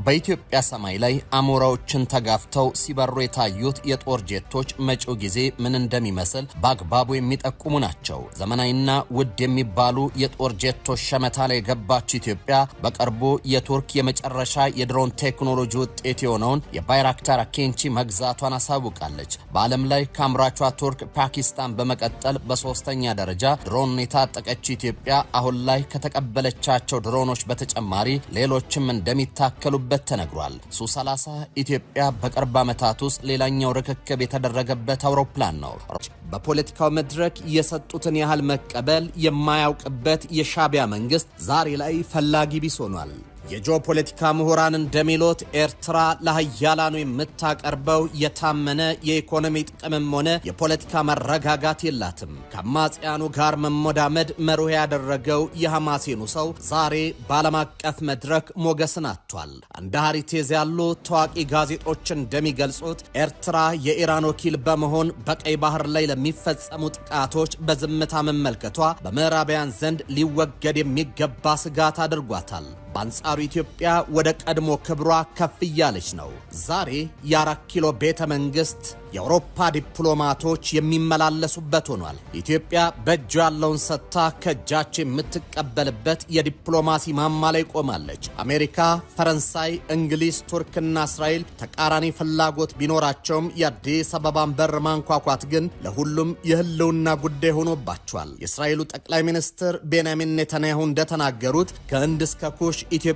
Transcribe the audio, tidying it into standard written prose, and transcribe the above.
በኢትዮጵያ ሰማይ ላይ አሞራዎችን ተጋፍተው ሲበሩ የታዩት የጦር ጄቶች መጪው ጊዜ ምን እንደሚመስል በአግባቡ የሚጠቁሙ ናቸው። ዘመናዊና ውድ የሚባሉ የጦር ጄቶች ሸመታ ላይ የገባችው ኢትዮጵያ በቅርቡ የቱርክ የመጨረሻ የድሮን ቴክኖሎጂ ውጤት የሆነውን የባይራክታር አኪንቺ መግዛቷን አሳውቃለች። በዓለም ላይ ከአምራቿ ቱርክ፣ ፓኪስታን በመቀጠል በሶስተኛ ደረጃ ድሮን የታጠቀችው ኢትዮጵያ አሁን ላይ ከተቀበለቻቸው ድሮኖች በተጨማሪ ሌሎችም እንደሚታከሉበት ተነግሯል። ሱ-30 ኢትዮጵያ በቅርብ ዓመታት ውስጥ ሌላኛው ርክክብ የተደረገበት አውሮፕላን ነው። በፖለቲካው መድረክ የሰጡትን ያህል መቀበል የማያውቅበት የሻቢያ መንግስት ዛሬ ላይ ፈላጊ ቢስ ሆኗል። የጂኦፖለቲካ ምሁራን እንደሚሉት ኤርትራ ለሀያላኑ የምታቀርበው የታመነ የኢኮኖሚ ጥቅምም ሆነ የፖለቲካ መረጋጋት የላትም። ከአማጽያኑ ጋር መሞዳመድ መርህ ያደረገው የሐማሴኑ ሰው ዛሬ በዓለም አቀፍ መድረክ ሞገስን አጥቷል። እንደ ሃሬትዝ ያሉ ታዋቂ ጋዜጦች እንደሚገልጹት ኤርትራ የኢራን ወኪል በመሆን በቀይ ባህር ላይ ለሚፈጸሙ ጥቃቶች በዝምታ መመልከቷ በምዕራባውያን ዘንድ ሊወገድ የሚገባ ስጋት አድርጓታል። በአንጻሩ ኢትዮጵያ ወደ ቀድሞ ክብሯ ከፍ እያለች ነው። ዛሬ የ4 ኪሎ ቤተ መንግስት የአውሮፓ ዲፕሎማቶች የሚመላለሱበት ሆኗል። ኢትዮጵያ በእጇ ያለውን ሰጥታ ከእጃቸው የምትቀበልበት የዲፕሎማሲ ማማ ላይ ቆማለች። አሜሪካ፣ ፈረንሳይ፣ እንግሊዝ፣ ቱርክና እስራኤል ተቃራኒ ፍላጎት ቢኖራቸውም የአዲስ አበባን በር ማንኳኳት ግን ለሁሉም የህልውና ጉዳይ ሆኖባቸዋል። የእስራኤሉ ጠቅላይ ሚኒስትር ቤንያሚን ኔታንያሁ እንደተናገሩት ከህንድ እስከ ኩሽ ኢትዮጵያ